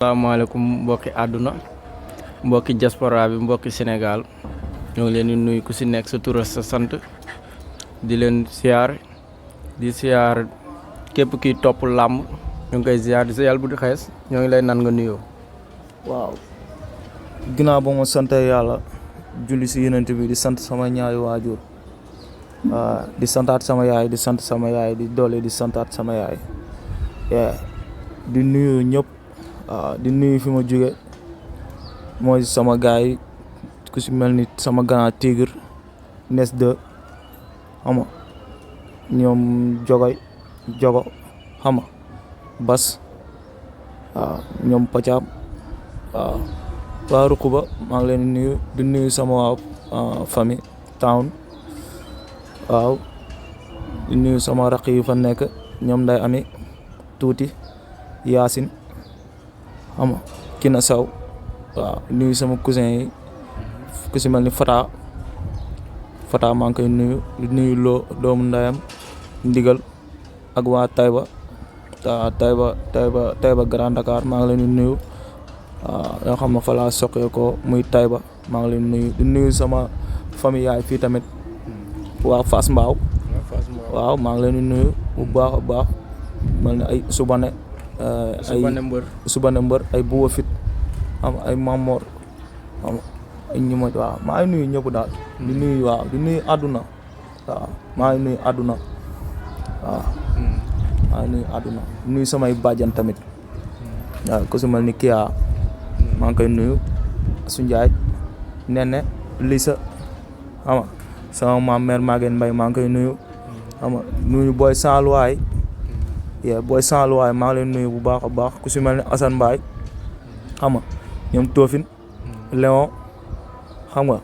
Assalamualaikum mbokki àdduna mbokki diaspora bi mbokki Sénégal ñoo ngi leen di nuyu ku si nekk sa tur sa sant di leen siyaar di siyaar képp kiy topp làmb ñu ngi koy siyaar di sa yàlla bu di xees ñoo ngi lay nan nga nuyoo. waaw ginnaaw ba ma sant yàlla julli si yenent bi di sant sama ñaari waajur di santaat sama yaay di sant sama yaay di doole di santaat sama yaay di nuyu ñëpp di nuyu fi ma jóge mooy sama gaay yi ku si mel ni sama grand tigre Nes 2 xam nga ñoom jogo xam nga bas ñoom Pacam waa Rukuba maa ngi leen di nuyu sama waa famille town waaw di nuyu sama raq yi fa nekk ñoom day ami tuuti Yaasin xam nga Kina Saw waaw nuyu sama cousin yi ku si mel ni Fata maa ngi koy nuyu di nuyu loo doomu ndayam ndigal ak waa Taïba Grand Dakar maa ngi leen di nuyu yoo xam ne fa laa soqee ko muy Taïba maa ngi leen di nuyu sama famille yaay fii tamit waa Fass Mbao waaw maa ngi leen di nuyu bu baax a baax mel ni ay Subane mbër ay Buwa Fit am ay Mamor am ay ñi ma waaw maa ngi nuyu ñëpp daal di nuyu di nuyu àdduna waaw maa ngi nuyu àdduna waaw maa ngi nuyu àdduna di nuyu samay bàjjan tamit waaw ku si mel ni Kia maa ngi koy nuyu Asu Njaay Nene Lisa xam nga sama maam mère Maguette Mbaye maa ngi koy nuyu xam nga nuyu booy Sanluwaay booy Sanluwaay maa ngi leen nuyu bu baax a baax ku si mel ni Assane Mbaye xam nga ñoom Tofin Léon xam nga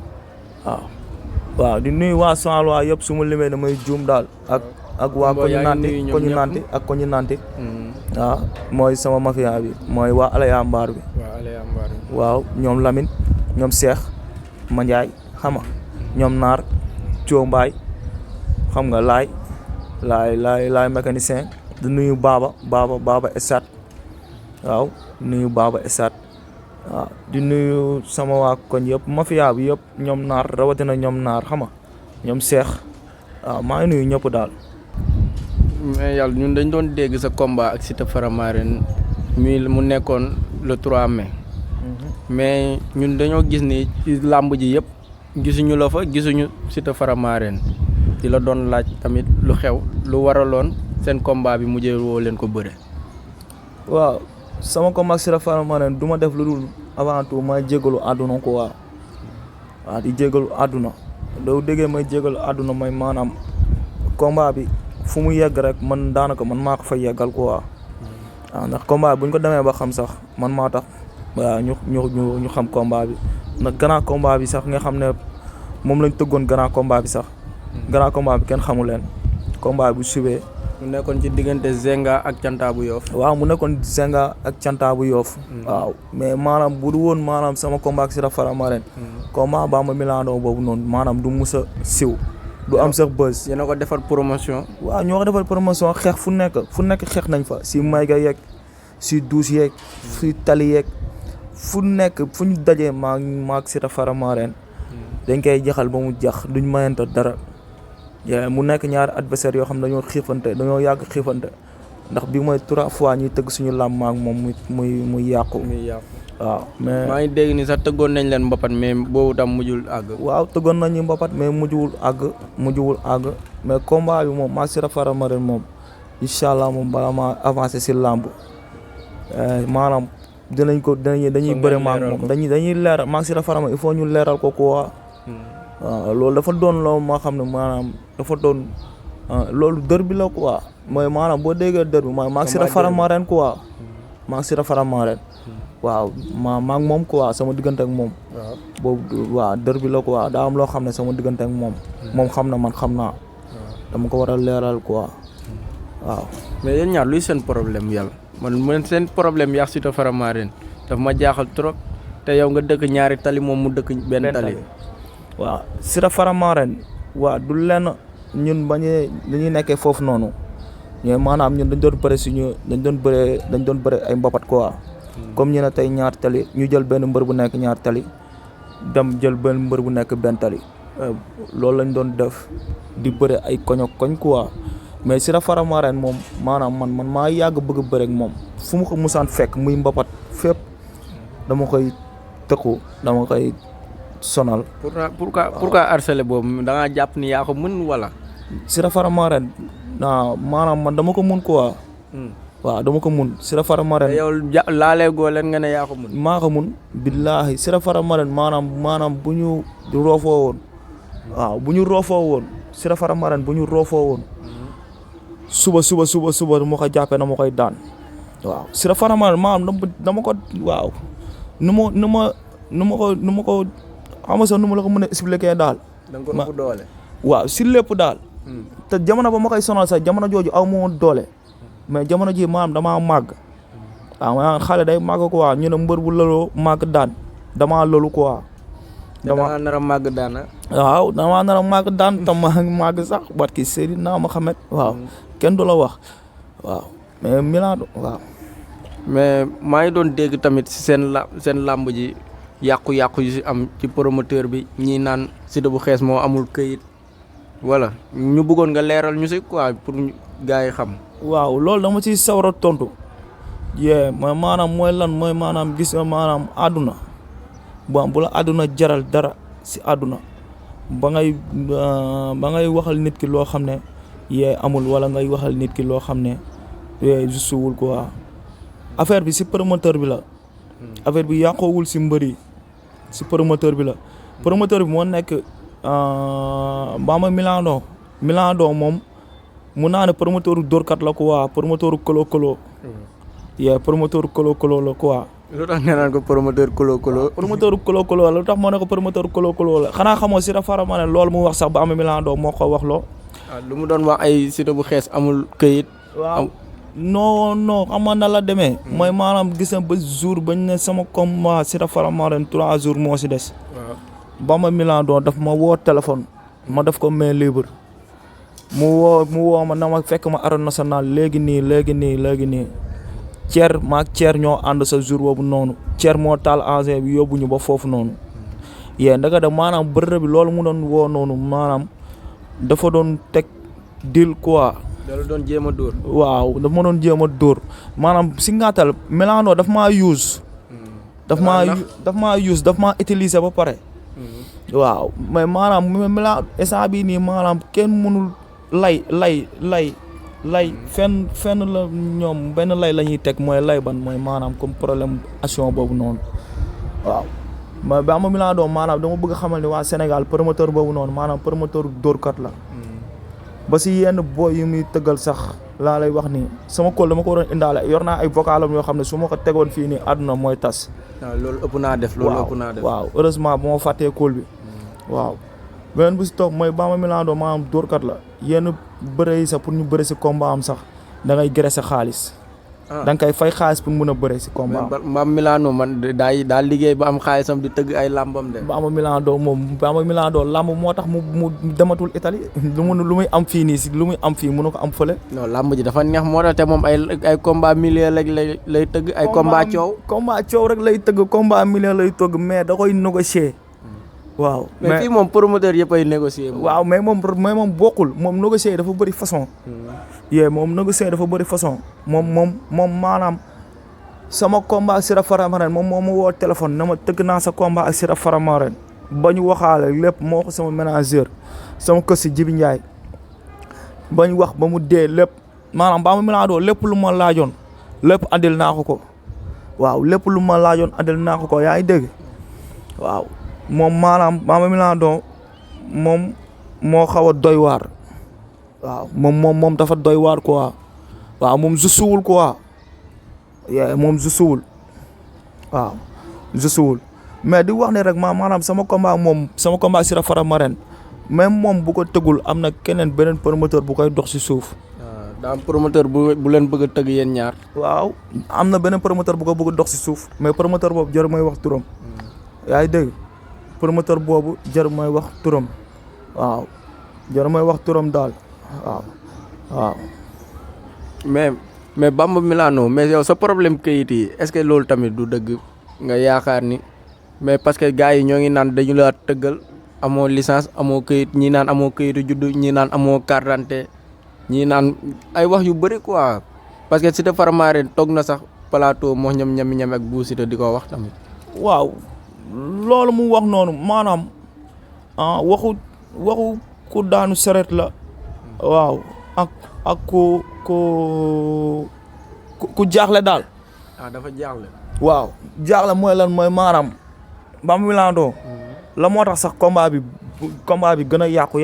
waaw di nuyu waa Sanluwaay yëpp su ma limee damay juum daal ak waa koñu nanti waaw mooy sama mafia bi mooy waa Alaya Mbaar bi waaw ñoom Lamine ñoom Cheikh Mandiaye xam nga ñoom Naar Thio Mbaye xam nga laay mécanicien di nuyu Baba Esat waaw nuyu Baba Esat waaw di nuyu sama waa koñ yëpp mafia bi yëpp ñoom Naar rawatina ñoom Naar xam nga ñoom Cheikh waaw maa ngi nuyu ñëpp daal. mais yàlla ñun dañ doon dégg sa combat ak Siteu Faramareen mu nekkoon le 3 mai. mais ñun dañoo gis ni ci làmb ji yëpp gisuñu la fa gisuñu Siteu Faramareen di la doon laaj tamit lu xew lu waraloon seen combat bi mujjee woo leen ko bëre. waaw sama combat ak Siteu Faramareen du ma def lu dul avant tout may jégalu àdduna ko waaw di jégalu àdduna doo déggee may jégalu àdduna may maanaam combat bi fu mu yegg rek man daanaka man maa ko fa yeggal ko waaw ndax combat bi bu ñu ko demee ba xam sax man maa tax waaw ñu xam combat bi ndax grand combat bi sax nga xam ne moom lañ tëggoon grand combat bi sax grand combat bi kenn xamu leen combat bu subee mu nekkoon ci diggante Zenga ak Canta bu Yoff. waaw mu nekkoon Zenga ak Canta bu Yoff waaw mais maanaam bu du woon maanaam sama combat ak Siteu Faramareen combat ba ma milaandoo boobu noonu maanaam du mus a siw du am sax buzz. yéen a ko defar promotion. waaw ñoo ko defar promotion xeex fu nekk xeex nañ fa si mayga yeeg si douche yeeg si tali yeeg fu nekk fu ñu dajee maag Siteu Faramareen dañ koy jaxal ba mu jax duñ mayante dara mu nekk ñaari adversaire yoo xam ne dañoo yàgg xiifante ndax bi mooy 3 fois ñuy tëgg suñu làmb maag moom muy yàqu waaw mais maa ngi dégg ni sax tëggoon nañ leen mbapat mais boobu tam mujjul àgg. waaw tëggoon nañu mbapat mais mujjul àgg mais combat bi moom maag Siteu Faramareen moom incha allah moom bala ma avancé si làmb maanaam dañuy bëre maag moom dañuy leeral maag Siteu Faramareen il faut ñu leeral ko quoi waaw loolu dafa doon loolu moo xam ne maanaam dafa doon loolu dër bi la quoi mooy maanaam boo déggee dër bi mooy maag Siteu Faramareen quoi maag Siteu Faramareen waaw maag moom quoi sama diggante ak moom boobu waaw dër bi la quoi daa am loo xam ne sama diggante ak moom xam na man xam naa dama ko war a leeral quoi waaw. mais yéen ñaar luy seen problème yàlla man seen problème yaa Siteu Faramareen daf ma jaaxal trop te yow nga dëkk ñaari tali moom mu dëkk benn tali. waaw Siteu Faramareen waaw du lenn ñun bañee li ñuy nekkee foofu noonu ñooy maanaam ñun dañ doon bëre ay mbapat quoi comme ñu ne tey ñaar tali ñu jël benn mbër bu nekk ñaar tali dem jël benn mbër bu nekk benn tali loolu lañ doon def di bëre ay koñ ak koñ quoi mais Sira Faramareen moom maanaam man maa yàgg bëgg a bëre ak moom fu mu ko musaan fekk muy mbapat fépp dama koy tëkku dama koy sonal. pourquoi harcelé boobu da ngaa jàpp ni yaa ko mën wala. Sira Faramareen maanaam man dama ko mun quoi. waaw dama ko mun Sira Faramareen. yow laalee goo leen nga ne yaa ko mun. maa ko mun billaahi Sira Faramareen maanaam bu ñu roofoo woon. waaw bu ñu roofoo woon Sira Faramareen bu ñu roofoo woon. suba mu ko jàppee na ma koy daan. waaw Sira Faramareen maanaam dama ko waaw nu ma ko xam nga sax nu ma la ko mën a expliquer daal. da nga ko ëpp doole. waaw si lépp daal. te jamono ba ma koy sonal sax jamono jooju aw ma woon doole. mais jamono ji maanaam damaa màgg. waaw maanaam xale day màgg quoi ñu ne mbër bu loloo màgg daan damaa lolu quoi. damaa nar a màgg daan waaw damaa nar a màgg daan te maa ngi màgg sax barki Seydina Muhammad waaw kenn du la wax waaw mais Milan waaw. mais maa ngi doon dégg tamit si seen làmb ji yàqu-yàqu yu si am ci promoteur bi ñii naan Siteu bu xees moo amul këyit wala ñu bëggoon nga leeral ñu si quoi pour gars yi xam. waaw loolu dama ciy sawar a tontu. mooy maanaam mooy lan mooy maanaam gis nga maanaam àdduna bu la àdduna jaral dara si àdduna ba ngay waxal nit ki loo xam ne amul wala ngay waxal nit ki loo xam ne juste wul quoi affaire bi si promoteur bi la. affaire bi yàqoowul si mbër yi si promoteur bi la. promoteur bi moo nekk Bama Milando moom mun naa ne promoteur dóorkat la quoi promoteur kolo promoteur kolo la quoi. lu tax nga naan ko promoteur kolo. promoteur kolo la lu tax moo ne ko promoteur kolo la xanaa xamoo Sira Faramareen loolu mu wax sax Bama Milando moo ko wax loo. waaw lu mu doon wax ay Siteu bu xees amul këyit. waaw non xam nga na la demee. mooy maanaam gis na ba jour bañ ne sama combat Sira Faramareen 3 jours moo si des. waaw Bama Milando daf ma woo téléphone. ma def ko main libre. mu woo ma na ma fekk ma arène nationale léegi nii. maag Thier ñoo ànd sa jour boobu noonu. Thier moo taal engin bi yóbbu ñu ba foofu noonu. ndaka de maanaam bërëb bi loolu mu doon woo noonu maanaam dafa doon teg deal quoi. da la doon jéem a dóor. waaw dafa ma doon jéem a dóor maanaam si ngàttal Milando daf maa use. daf maa use daf maa utiliser ba pare. waaw mais maanaam Milando instant bii nii maanaam kenn mënul lay fenn la ñoom benn lay la ñuy teg mooy lay ban mooy maanaam comme problème action boobu noonu waaw. mais Bama Milando maanaam dama bëgg a xamal ni waa Sénégal promoteur boobu noonu maanaam promoteur dóorkat la. ba si yenn boy yu muy tëggal sax laa lay wax nii sama kóol dama ko waroon indaale yor naa ay vocalam yoo xam ne su ma ko tegoon fii nii àdduna mooy tas. waaw loolu ëpp naa def. waaw heureusement ba ma fàttee kóol bi. waaw beneen bu si toog mooy Bama Milando maanaam dóorkat la yenn bëre yi sax pour ñu bëre si combat am sax da ngay graisser xaalis. da nga koy fay xaalis pour mun a bëre si combat am. Bama Milando man daal liggéey ba am xaalisam di tëgg ay làmbam de. Bama Milando làmb moo tax mu dematul Italie lu muy am fii nii si lu muy am fii mënu ko am fële. non làmb ji dafa neex moo tax te moom ay combat millier lay tëgg ay combat coow. combat coow rek lay tëgg combat millier lay tëgg mais da koy négocier. waaw mais fii moom promoteur yëpp ay négocier. waaw mais moom bokkul moom négocier dafa bëri façon. moom négocier dafa bëri façon. moom maanaam sama combat ak Sira Faramareen moom moo ma woo téléphone na ma tëgg naa sa combat ak Sira Faramareen ba ñu waxaale lépp moo ko sama manager sama kër si Jibi Ndiaye ba ñu wax ba mu dee lépp maanaam Bama Milando lépp lu ma laajoon lépp andil naa ko waaw lépp lu ma laajoon andil naa ko yaa ngi dégg waaw. moom maanaam Bama Milando moom moo xaw a doy waar waaw moom dafa doy waar quoi waaw moom justuwul quoi moom justuwul waaw justuwul mais di wax ne rek maanaam sama combat Sira Faramareen même moom bu ko tëggul am na beneen promoteur bu koy dox si suuf. daa am promoteur bu leen bëgg a tëgg yéen ñaar. waaw am na beneen promoteur bu ko bëgg a dox si suuf mais promoteur boobu jarul may wax turam. yaa ngi dégg. promoteur boobu jar may wax turam waaw jar may wax turam daal waaw. mais mais Bamba Milano mais yow sa problème kayit yi est-ce que loolu tamit du dëgg nga yaakaar ni mais parce que gars yi ñoo ngi naan dañu la tëggal amoo licence amoo kayit ñii naan amoo kayitu juddu ñii naan amoo carte d'identité ñii naan ay wax yu bëri quoi parce que Cité Faramaren toog na sax plateau moo ñam ak Bou Siteu di ko wax tamit. waaw loolu mu wax noonu maanaam waxu ku daanu seret la waaw ak ku jaaxle daal. dafa jaaxle. waaw jaaxle mooy lan mooy maanaam Bamba Milano la moo tax sax combat bi gën a yàqu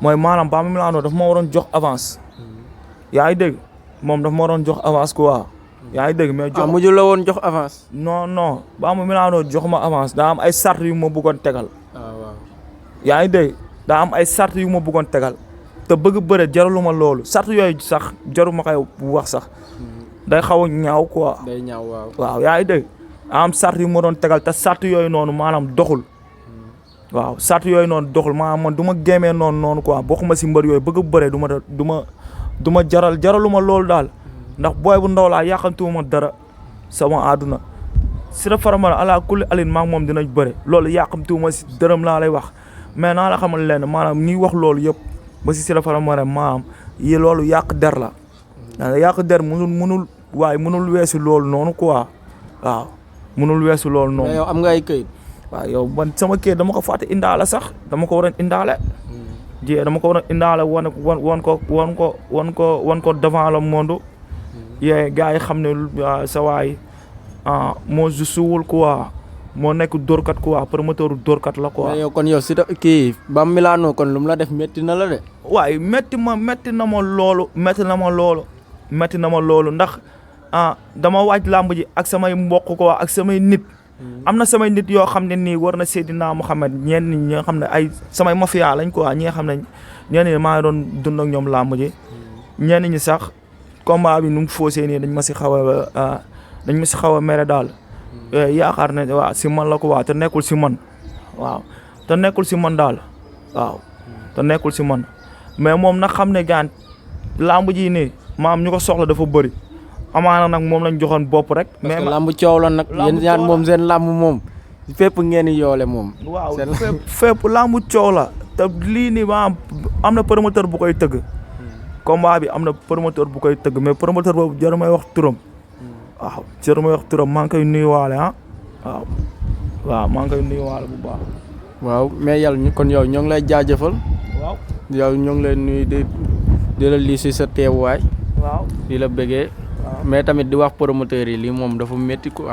mooy maanaam Bamba Milano daf ma waroon jox avance. yaa ngi dégg moom daf ma waroon jox avance quoi. yaa ngi dégg mais mujj la woon jox avance. non Bamba Milano jox ma avance daa am ay sart yu ma bëggoon tegal. waaw. yaa ngi dégg daa am ay sart yu ma bëggoon tegal te bëgg bëre jaraluma loolu sart yooyu sax jaruma koy wax sax day xaw a ñaaw quoi. day ñaaw waaw. waaw yaa ngi dégg am sart yu ma doon tegal te sart yooyu noonu maanaam doxul. waaw sart yooyu noonu doxul maanaam man du ma gémee noonu quoi bokkuma si mbër yooyu bëgg bëre du ma jaraluma loolu daal ndax booy bu ndaw laa yàqantuwuma dara sama àdduna Cité Faramaren ala kulli alin maa ngi moom dinañ bëre loolu yàqantuwuma si dërëm laa lay wax mais naa la xamal leen maanaam ñuy wax loolu yëpp ba si Cité Faramaren maanaam yi loolu yàq der la yàq der mënul weesu loolu noonu quoi waaw mënul weesu loolu noonu. mais yow am nga ay këyit. waaw yow man sama kër dama ko fàtte indaale sax dama ko waroon indaale. dama ko waroon indaale wan ko devant le monde. yee gars yi xam ne sa waay moo suwul quoi moo nekk dóorkat quoi promoteur dóorkat la quoi. mais yow kon yow Cité kii Bamba Milano kon lu mu la def métti na la de. waaye métti na ma loolu ndax dama waaj làmb ji ak samay mbokk quoi ak samay nit. am na samay nit yoo xam ne nii war na Seydina Mohamed ñenn ñi nga xam ne ay samay mafia lañ quoi ñi nga xam ne ñenn ñi maa ngi doon dund ak ñoom làmb ji ñenn ñi sax combat bi nu mu foosee nii dañ ma si xaw a mere daal yaakaar ne waaw si man la ko waaw te nekkul si man waaw te nekkul si man daal waaw te nekkul si man mais moom nag xam ne gaan làmb ji nii maam ñu ko soxla dafa bëri amaana nag moom lañ joxoon bopp rek. mais parce que làmb coow la nag. yéen ñaar moom seen làmb moom fépp ngeen di yoole moom. waaw fépp làmb coow la te lii nii maanaam am na promoteur bu koy tëgg. combat bi am na promoteur bu koy tëgg mais promoteur boobu jarul may wax turam. waaw jarul may wax turam maa ngi koy nuyuwaale waaw maa ngi koy nuyuwaale bu baax. waaw mais yàlla kon yow ñoo ngi lay jaajëfal. waaw yow ñoo ngi lay nuyu di la lii si sa teewaay. waaw di la bëggee. mais tamit di wax promoteur yi lii moom dafa métti ko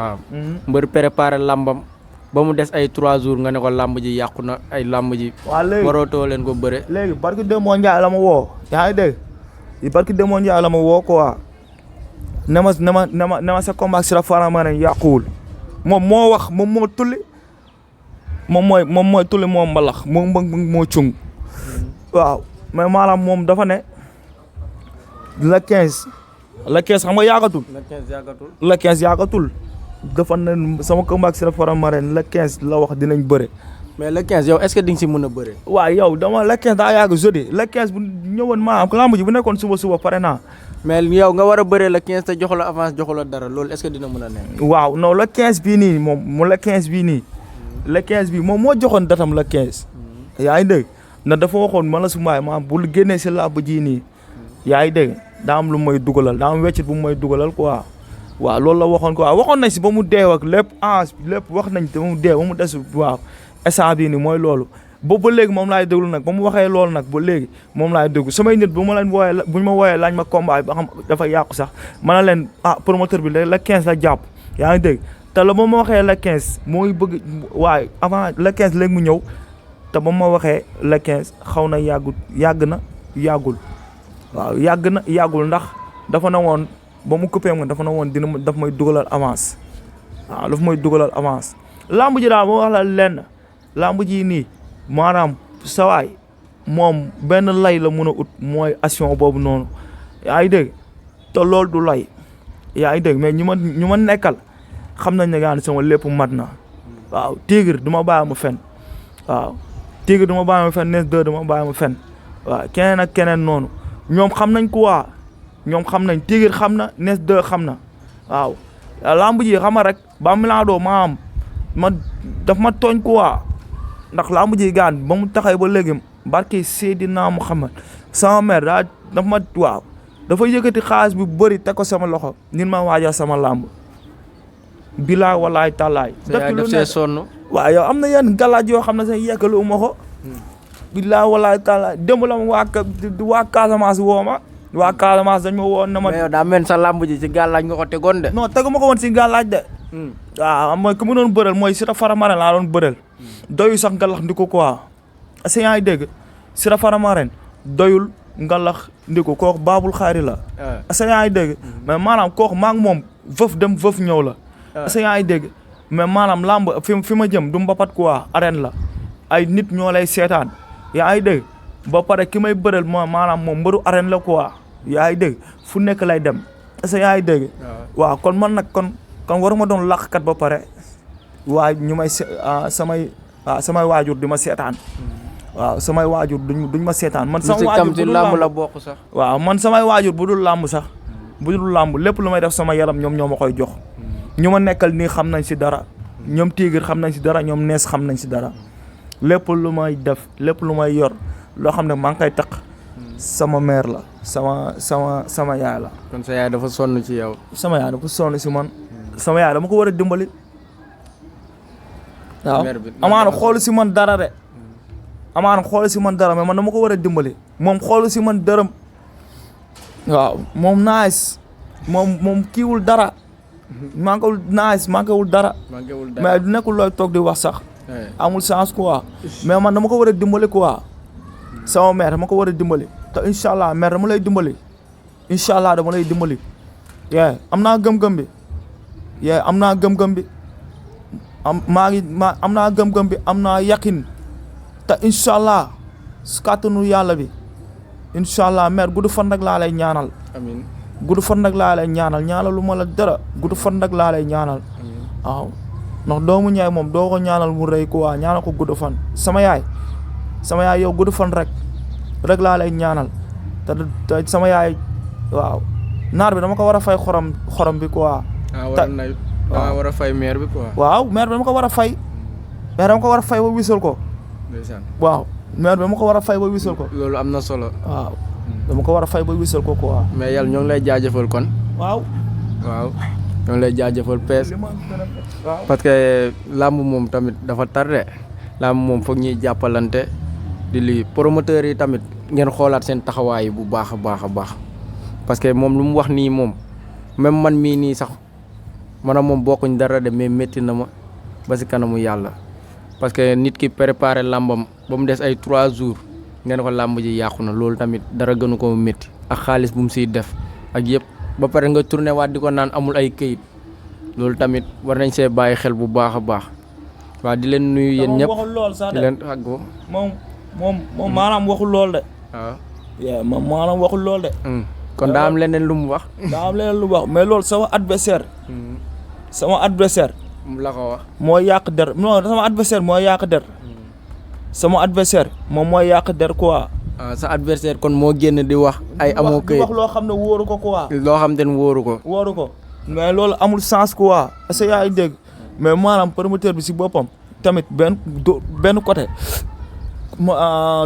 mbër préparé làmbam ba mu des ay 3 jours nga ne ko làmb ji yàqu na ay làmb ji. waaw léegi warootoo leen ko bëre. léegi barki Demba Ndiaye la ma woo. yaa ngi dégg barki Demba Ndiaye la ma woo quoi ne ma sa combat Cité Faramaren yàquwul moom moo wax moom moo tulli moom mooy tulli moo mbalax moo cung waaw mais maanaam moom dafa ne le 15 xam nga yàggatul. le 15 yàggatul. dafa ne sama combat Cité Faramaren le 15 la wax dinañ bëre. mais le 15 yow est-ce que di nga si mën a bëre. waaw yow dama le 15 daa yàgg jeudi le 15 bu ñëwoon maanaam lamb ji bu nekkoon suba pare naa. mais yow nga war a bëre le 15 te joxu la avance joxu la dara loolu est-ce que dina mën a nekk. waaw non le 15 bii nii moom le 15 bii nii. le 15 bii moom moo joxoon datam le 15. yaa ngi dégg ndax dafa waxoon man la su maay maanaam bul génnee si làmb ji nii. yaa ngi dégg daa am lu may dugalal daa am weccit bu may dugalal quoi. waaw loolu la waxoon quoi waxoon nañ si ba mu deew ak lépp lépp wax nañ te ba mu deew ba mu des waaw instant bii nii mooy loolu ba léegi moom laay déglu nag ba mu waxee loolu nag ba léegi moom laay déglu samay nit bu ma leen wooyee bu ñu ma wooyee laaj ma combat bi ba xam dafa yàqu sax ma ne leen promoteur bi la 15 la jàpp yaa ngi dégg te la ba ma waxee la 15 mooy bëgg waaye avant la 15 léegi mu ñëw te ba ma waxee la 15 xaw na yàggul waaw yàggul ndax dafa na woon ba mu coupé nga dafa na woon daf may dugalal avance waaw daf may dugalal avance lamb ji daal ma wax la lenn lamb ji nii maanaam sawaay moom benn lay la mun a ut mooy action boobu noonu yaa ngi dégg te loolu du lay yaa ngi dégg mais ñu ma nekkal xam nañ ne gaan sama lépp mat na waaw Tigre du ma bàyyi ma fen waaw Tigre du ma bàyyi ma fen Nes 2 du ma bàyyi ma fen waaw keneen ak keneen noonu ñoom xam nañ ko waa ñoom xam nañ Tigre xam na Nes 2 xam na waaw lamb ji xam nga rek ba Milado ma daf ma tooñ quoi ndax lamb ji gaan ba mu taxay ba léegi barke Seydina Muhammad sama mère daf ma waaw dafa yëkkati xaalis bu bëri teg ko sama loxo nin ma waajal sama lamb bilaay walaay talaay def see sonn waaw yow am na yenn galaaj yoo xam ne sax yekkalu ma ko bilaay walaay talaay démb la ma waa Casamance woo ma waa Casamance dañ ma woo na ma mais yow daa mel sa lamb ji ci gàllaaj nga ko tegoon de non tegu ma ko woon si galaaj de waaw mooy ku mu doon bëreel mooy Sira Faramaren laa doon bëreel doyul sax ngalax ndiko quoi est-ce que yaa ngi dégg Sira Faramaren doyul ngalax ndiko kooku baabul xaari la est-ce que yaa ngi dégg mais maanaam kooku maa ngi moom vëf dem vëf ñëw la est-ce que yaa ngi dégg mais maanaam lamb fi ma jëm du mbapat quoi arène la ay nit ñoo lay seetaan yaa ngi dégg ba pare ki may bëreel maanaam moom mbëru arène la quoi yaa ngi dégg fu nekk lay dem est-ce que yaa ngi dégg waaw kon man nag kon waruma doon làqkat ba pare waaye ñu may samay waajur di ma seetaan waaw samay waajur duñ ma seetaan man sama waajur bu dul làmb la bokk sax waaw man samay waajur bu dul làmb sax bu dul làmb lépp lu may def sama yaram ñoom ñoo ma koy jox ñu ma nekkal nii xam nañ si dara ñoom Tigre xam nañ si dara ñoom Nees xam nañ si dara lépp lu may def lépp lu may yor loo xam ne maa ngi koy taq sama mère la sama yaay la. kon sa yaay dafa sonn ci yow. sama yaay dafa sonn si man. sama yaay dama ko war a dimbali. waaw amaana xoolu si man dara de. amaana xoolu si man dara mais man dama ko war a dimbali. moom xoolu si man dërëm. waaw moom nice. moom kiiwul dara. manquewul nice manquewul dara. mais du nekkul looy toog di wax sax. amul chance quoi. mais man dama ko war a dimbali quoi. sama mère dama ko war a dimbali. te incha allah mère dama lay dimbali. incha allah dama lay dimbali. am naa gëm-gëm bi. am naa gëm-gëm bi. am naa gëm-gëm bi am naa yaqin. te incha allah su kàttanu yàlla bi. incha allah mère gudd fan rek laa lay ñaanal. amiin gudd fan rek laa lay ñaanal ñaanalu ma la dara gudd fan rek laa lay ñaanal. waaw ndax doomu ñaay moom doo ko ñaanal mu rëy ko waa ñaanal ko gudd fan. sama yaay yow gudd fan rek laa lay ñaanal te sama yaay waaw naar bi dama ko war a fay xorom bi quoi. war a fay mère bi quoi. waaw mère bi dama ko war a fay. mère dama ko war a fay ba wisal ko. waaw mère bi dama ko war a fay ba wisal ko. loolu am na solo. waaw dama ko war a fay ba wisal ko quoi. mais yàlla ñoo ngi lay jaajëfal kon. waaw ñoo ngi lay jaajëfal pees. parce que làmb moom tamit dafa tardé. làmb moom foog ñuy jàppalante di lii promoteurs yi tamit ngeen xoolaat seen taxawaay bu baax a baax a baax parce que moom lu mu wax nii moom même man mii nii sax man moom bokkuñ dara de mais métti na ma ba si kanamu yàlla parce que nit ki préparé làmbam ba mu des ay 3 jours ngeen ko làmb ji yàqu na loolu tamit dara gënu ko métti ak xaalis bu mu siy def ak yëpp ba pare nga tourné waat di ko naan amul ay këyit loolu tamit war nañ see bàyyi xel bu baax a baax. waaw di leen nuyu yéen ñëpp di leen àggoo. moom maanaam waxul lool de. waaw. moom maanaam waxul lool de. kon daa am leneen lu mu wax. daa am leneen lu mu wax mais loolu sama adversaire. sama adversaire. la ko wax. moo yàq der non sama adversaire moo yàq der. sama adversaire moom mooy yàq der quoi. sa adversaire kon moo génn di wax. ay amoo këyit di wax loo xam ne wóoru ko quoi. loo xam ne wóoru ko. wóoru ko mais loolu amul sens quoi est-ce que yaa ngi dégg. mais maanaam promoteur bi si boppam tamit benn côté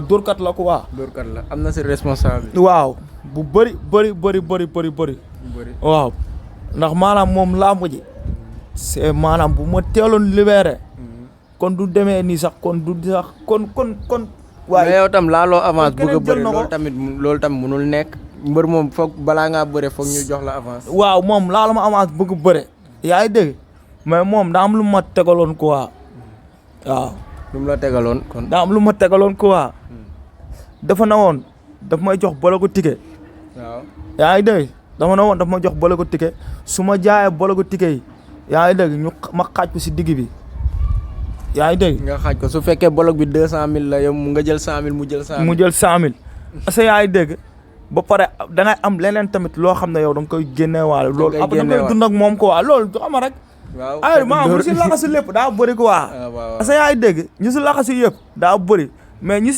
dóorkat la quoi. dóorkat la am na si responsable. waaw bu bëri. waaw ndax maanaam moom làmb ji c'est maanaam bu ma teeloon libéré. kon du demee nii sax kon du sax kon. waaye mais yow tam laaloo avance bëgg a bëri loolu tamit mënul nekk. mbër moom foog balaa ngaa bëre foog ñu jox la avance. waaw moom laaloo ma avance bëgg bëre. yaa ngi dégg. mais moom daa am lu ma tegaloon quoi waaw. lu mu la tegaloon kon. daa am lu ma tegaloon quoi. dafa na woon daf may jox bologu ticket. waaw yaa ngi dégg dafa na woon daf ma jox bologu ticket su ma jaayee bologu ticket yi yaa ngi dégg ma xaaj ko si digg bi yaa ngi dégg. nga xaaj ko su fekkee bolog bi 200000 la yow nga jël 100000 mu jël 100000. mu jël 100000. parce que yaa ngi dégg ba pare da ngay am leneen tamit loo xam ne yow da nga koy génneewaale. loolu après da nga koy dund ak moom quoi loolu xam nga rek. waaw ay maanaam ñu si laxasu lépp daa bëri quoi. waaw parce que yaa ngi dégg ñu si laxasu yëpp daa bëri mais ñu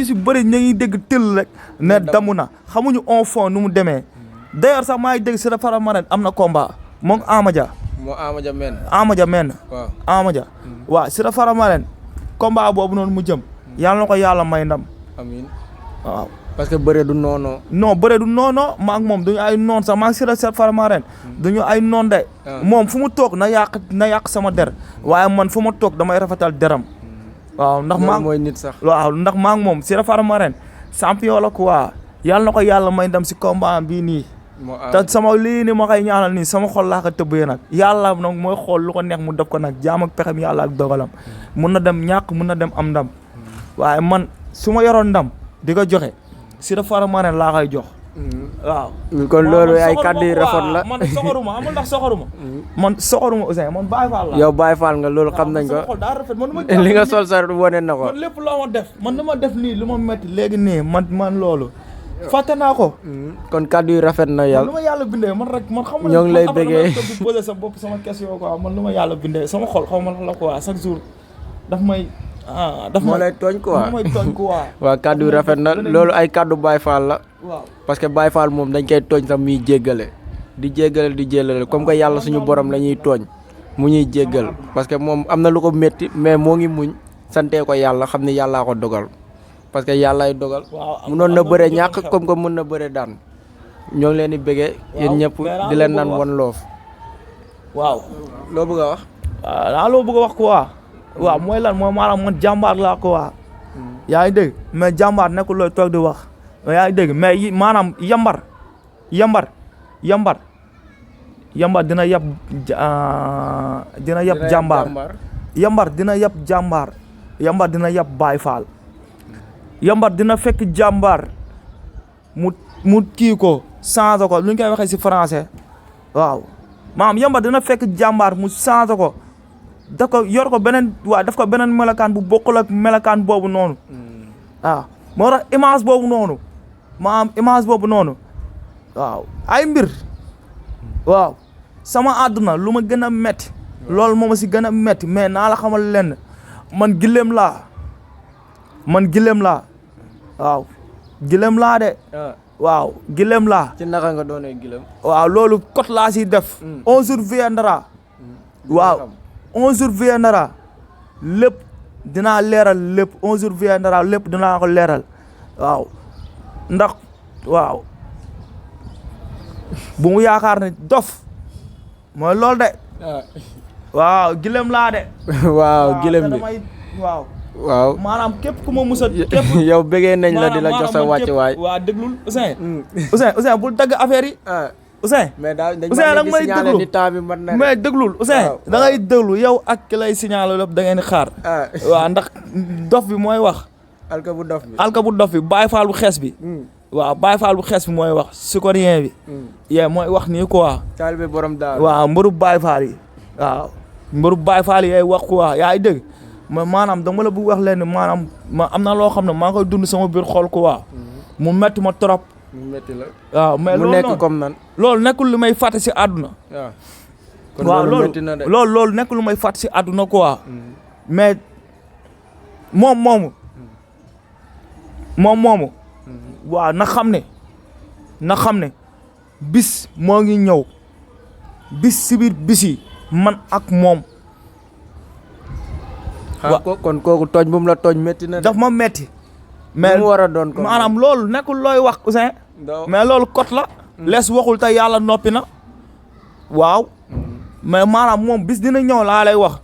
si bëri ñu ngi dégg tëll rek ne damu na xamuñu en fond nu mu demee d'ailleurs sax maa ngi dégg Siteu Faramareen am na combat moom Amadia. moo Amadia men. Amadia men. waaw Amadia. waaw Siteu Faramareen combat boobu noonu mu jëm. yàlla na ko yàlla may ndam. amiin waaw. parce que bëre du noonu. non bëre du noonu maa ngi moom duñu ay noon sax maa ngi Siteu Faramareen duñu ay noon de. moom fu mu toog na yàq sama der waaye man fu ma toog damay rafetal deram. waaw ndax maa mooy nit sax. waaw ndax maa ngi moom Siteu Faramareen champion la quoi yàlla na ko yàlla may ndam si combat bii nii. te sama lii ni ma koy ñaanal nii sama xol laa ko tëbbee nag yàlla nag mooy xool lu ko neex mu def ko nag jaam ak pexem yàlla ak dogalam mun na dem ñàkk mun na dem am ndam waaye man su ma yoroon ndam di ko joxe Siteu Faramareen laa koy jox. waaw. kon loolu ay kàddu yu rafet la man soxoruma amul ndax soxoruma. man soxoruma Ouzin man Baye Fall la. yow Baye Fall nga loolu xam nañ ko. sama xol daa rafet man li nga sol sa wane na ko. man lépp loo ma def man dama def nii lu ma metti léegi nii man loolu. fàtte naa ko. kon kàddu yu rafet na yàlla. lu ma yàlla bindee man rek man. xam nga ñoo ngi lay bëggee man posé sa bopp sama question quoi man lu ma yàlla bindee sama xol xaw ma la quoi chaque jour daf may. moo lay tooñ quoi mooy tooñ quoi. waaw kàddu yu rafet na loolu ay kàddu Baye Fall la. waaw parce que Baye Fall moom dañ koy tooñ sax muy jéggale di jéllale comme que yàlla suñu borom la ñuy tooñ mu ñuy jéggal parce que moom am na lu ko métti mais moo ngi muñ santee ko yàlla xam ne yàllaa ko dogal parce que yàllaay dogal. munoon na bëre ñàkk comme que mën na bëre daan ñoo ngi leen di bëggee yéen ñëpp di leen naan One Love. waaw loo bëgg a wax. waaw loo bëgg a wax quoi. waaw mooy lan mooy maanaam man jàmbaar laa ko waa yaa ngi dégg mais jàmbaar nekkul looy toog di wax yaa ngi dégg mais maanaam yambar dina yab jàmbaar yambar dina yab jàmbaar yambar dina yab Baye Fall yambar dina fekk jàmbaar mu kii ko changé ko lu ñu koy waxee si français waaw maanaam yambar dina fekk jàmbaar mu changé ko daf ko yor ko beneen waaw daf ko beneen melakaan bu bokkul ak melakaan boobu noonu waaw moo tax image boobu noonu maanaam image boobu noonu waaw ay mbir waaw sama àdduna lu ma gën a metti loolu moo ma si gën a metti mais naa la xamal lenn man gileem laa waaw gileem laa de waaw gileem laa ci naka nga doonee gileem waaw loolu kot laa si def 11 jours viendra waaw 11 jours viendra lépp dinaa leeral lépp 11 jours viendra lépp dinaa ko leeral waaw ndax waaw bu mu yaakaar ne dof mooy loolu de waaw gilem laa de waaw gilem bi waaw maanaam képp ku ma musa képp yow bëggee nañ la di la jox sa wàcc waay waaw déglul Ouzin bul dagg affaire yi Ouzin mais daal dañ da may déglu ni temps bi mën na mais déglul Ouzin da ngay déglu yow ak ki lay signalé lépp da ngeen di xaar waaw ndax dof bi mooy wax alka bu dof bi Baye Fall bu xees bi waaw Baye Fall bu xees bi mooy wax sukorien bi yee mooy wax nii quoi taalibe borom daal waaw mbëru Baye Fall yi waaw mbëru Baye Fall yi yaay wax quoi yaa ngi dégg maanaam dama la bëgg wax leen maanaam ma am na loo xam ne maa ngi koy dund sama biir xol quoi mu metti ma trop mu metti la waaw mais mu nekk comme nan loolu nekkul lu may fàtte si àdduna waaw loolu nekkul lu may fàtte si àdduna quoi mais moom moomu waaw na xam ne bis moo ngi ñëw bis si biir bis yi man ak moom kon kooku tooñ bu mu la tooñ métti na daf ma métti mais mu war a doon maanaam loolu nekkul looy wax Ouzin mais loolu kot la lees waxul te yàlla noppi na waaw mais maanaam moom bis dina ñëw laa lay wax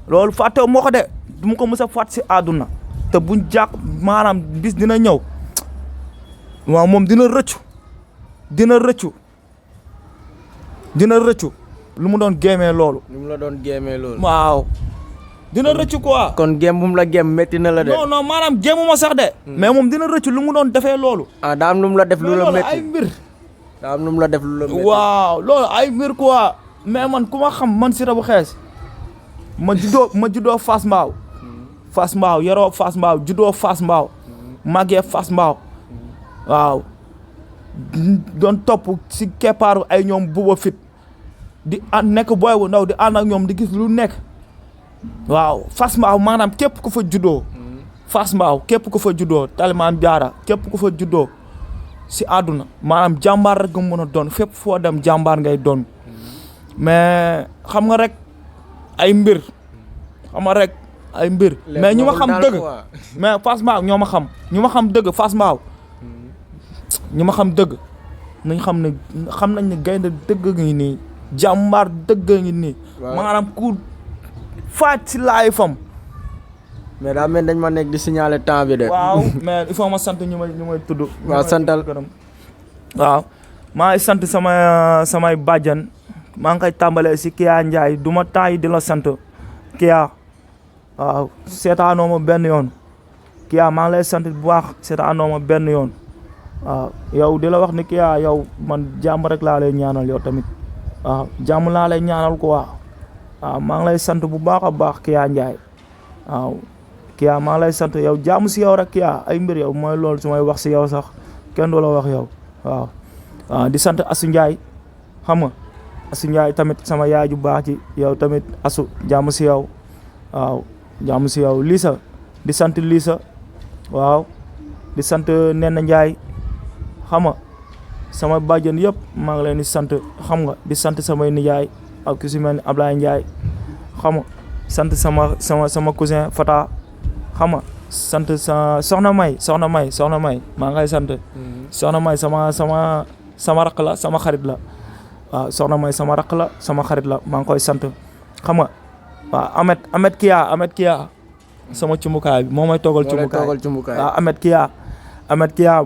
loolu fàttewu moo ko de du ma ko mës a fàtt si àdduna te buñ jàq maanaam bis dina ñëw waaw moom dina rëccu lu mu doon géemee loolu waaw dina rëccu quoi. kon gém bu mu la gém métti na la de. non maanaam géemu ma sax de. mais moom dina rëccu lu mu doon defee loolu. daa am lu mu la def lu la métti ay mbir. daa am lu mu la def lu la métti. waaw loolu ay mbir quoi mais man ku ma xam man Siteu bu xees ma juddoo Fass Mbao. Fass Mbao yaroo Fass Mbao juddoo Fass Mbao. màggee Fass Mbao. waaw doon topp si keppaaru ay ñoom Bouba Fit di nekk booy bu ndaw di ànd ak ñoom di gis lu nekk. waaw Fass Mbao maanaam képp ku fa juddoo Fass Mbao képp ku fa juddoo Taliman Diarra képp ku fa juddoo si àdduna maanaam jàmbaar rek nga mën a doon fépp foo dem jàmbaar ngay doon mais xam nga rek ay mbir mais ñu ma xam dëgg mais Fass Mbao ñoo ma xam ñu ma xam dëgg Fass Mbao ñu ma xam dëgg nañ xam nañ ne gaynde dëgg ngi nii jàmbaar dëgg ngi nii maanaam ku faaj si laay fam mais daa mel dañ ma nekk di signaler temps bi de. waaw mais il faut ma sant ñu may tudd. waaw santal waaw maa ngi sant samay bàjjan maa ngi koy tàmbalee si Kia Ndiaye du ma taay di la sant Kia waaw seetaanoo ma benn yoon Kia maa ngi lay sant bu baax seetaanoo ma benn yoon waaw yow di la wax ni Kia yow man jàmm rek laa lay ñaanal yow tamit waaw jàmm laa lay ñaanal quoi waaw maa ngi lay sant bu baax a baax Kia Ndiaye waaw. Kia maa lay sant yow jaamu si yow rek Kia ay mbir yow mooy loolu su may wax si yow sax kenn du la wax yow waaw di sant Asu Ndiaye xam nga Asu Ndiaye tamit sama yaay ju baax ji yow tamit Asu jaamu si yow waaw jaamu si yow Lisa di sant Lisa waaw di sant Nena Ndiaye xam nga sama bàjjen yëpp maa ngi leen di sant xam nga di sant samay nijaay ak ku si mel ni Ablaye Ndiaye xam nga sant sama cousin Fata xam nga sant soxna May maa ngay sant soxna May sama rakk la sama xarit la waaw soxna May sama rakk la sama xarit la maa ngi koy sant xam nga waaw Amet Kia sama cumbukaay bi moo may toogal cumbukaay waaw Amet Kia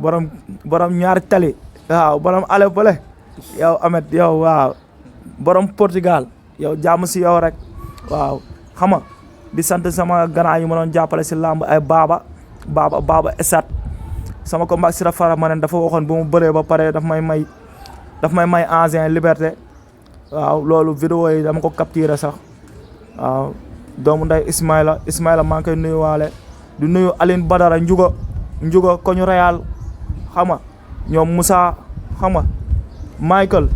borom ñaari tali waaw borom ale bale yow Amet yow waaw borom Portugal yow jàmm si yow rek waaw xam nga di sant sama grand yi ma doon jàppale si làmb ay baaba esat sama combat si rafara ma ne dafa waxoon bu mu bëree ba pare daf may may ancien liberté waaw loolu vidéo yi dama ko capturé sax waaw doomu nday Ismaïla maa ngi koy nuyuwaale di nuyu Aline Badara Njuga koñu Real xam nga ñoom Moussa xam nga Michael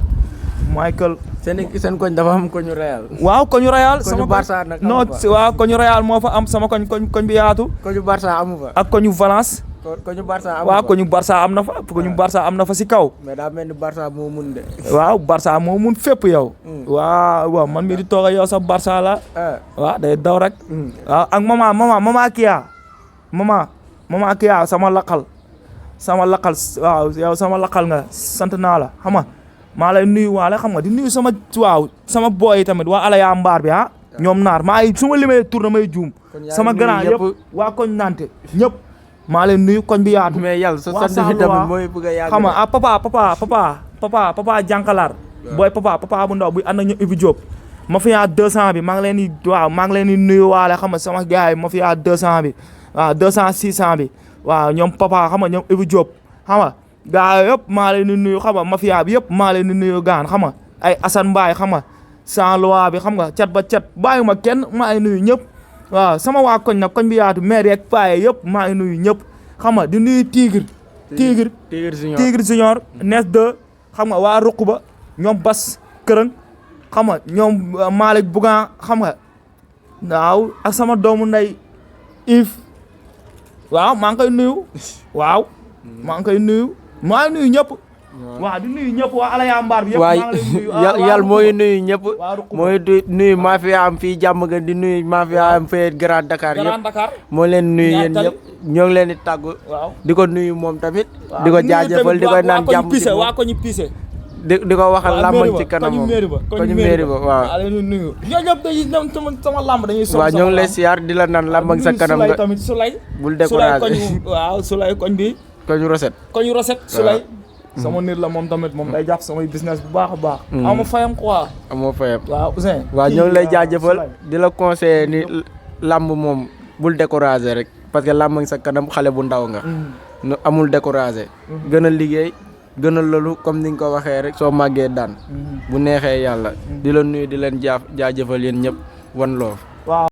seen koñ dafa am koñu Real. waaw koñu Real koñu Barça nag non waaw koñu Real moo fa am sama koñ bi yaatu. koñu Barça amu fa. ak koñu Valence. koñu Barça amu fa waaw koñu Barça am na fa koñu Barça am na fa si kaw. mais daa mel ni Barça moo mun de. waaw Barça moo mun fépp yow. waaw man mii di toog ak yow sax Barça la. waaw day daw rek. waaw ak mama Kia mama Kia sama laqal waaw yow sama laqal nga sant naa la xam nga maa lay nuyu waale xam nga di nuyu sama boy yi tamit waa Alaya Mbaar bi ñoom naar maa ngi su ma limee tour damay juum sama grand yëpp waa koñ nante ñëpp maa lay nuyu koñ bi yaatu mais yàlla sa sant bi tamit mooy bëgg a yàgg xam nga papa jànkalaar booy papa bu ndaw buy ànd ak ñu Ibi Diop mafia 200 bi maa ngi leen di nuyu waale xam nga sama gars yi mafia 200 bi waaw 200 600 bi waaw ñoom papa xam nga ñoom Ibi Diop xam nga gaa yëpp maa leen di nuyu xam nga mafia bi yëpp maa leen di nuyu gaan xam nga ay Assane Mbaye xam nga sans loi bi xam nga cat ba cat bàyyi ma kenn maa ngi nuyu ñëpp waaw sama waa koñ nag koñ bi yaatu maire yeeg paaye yëpp maa ngi nuyu ñëpp xam nga di nuyu Tigre Junior Nes 2 xam nga waa ruq ba ñoom Bas Kërëng xam nga ñoom Malick Bougan xam nga waaw ak sama doomu nday Yves waaw maa ngi koy nuyu waaw maa ngi koy nuyu maa ngi nuyu ñëpp. waaw di nuyu ñëpp waa Alaya Mbaar bi yëpp maa ngi lay nuyu. yàlla mooy nuyu ñëpp. mooy nuyu mafia am fii jàmm ga di nuyu mafia am fii Grand Dakar yëpp. moo leen nuyu yéen ñëpp ñoo ngi leen di tàggu. di ko nuyu moom tamit. di ko jaajëfal di ko naan jàmm ci moom waa ko ñu pise di ko waxal làmb ci kanamam koñu mairie ba waaw. ñoo ñëpp dañuy sama làmb dañuy waaw ñoo ngi lay siyaar di la naan làmb sa kanam nga tamit Soulay bul découragé waaw Soulay koñ bi koñu Roset Soulay sama nit la moom tamit moom day jàpp samay business bu baax a baax ama fayam quoi amoo fayam waaw Ousseyn waaw ñoo ngi lay jaajëfal di la conseiller ni làmb moom bul découragé rek parce que làmb ngi sa kanam xale bu ndaw nga amul découragé gën a liggéey gën a loolu comme ni nga ko waxee rek soo màggee daan bu neexee yàlla di la nuyu di leen jaajëfal yéen ñëpp wan loof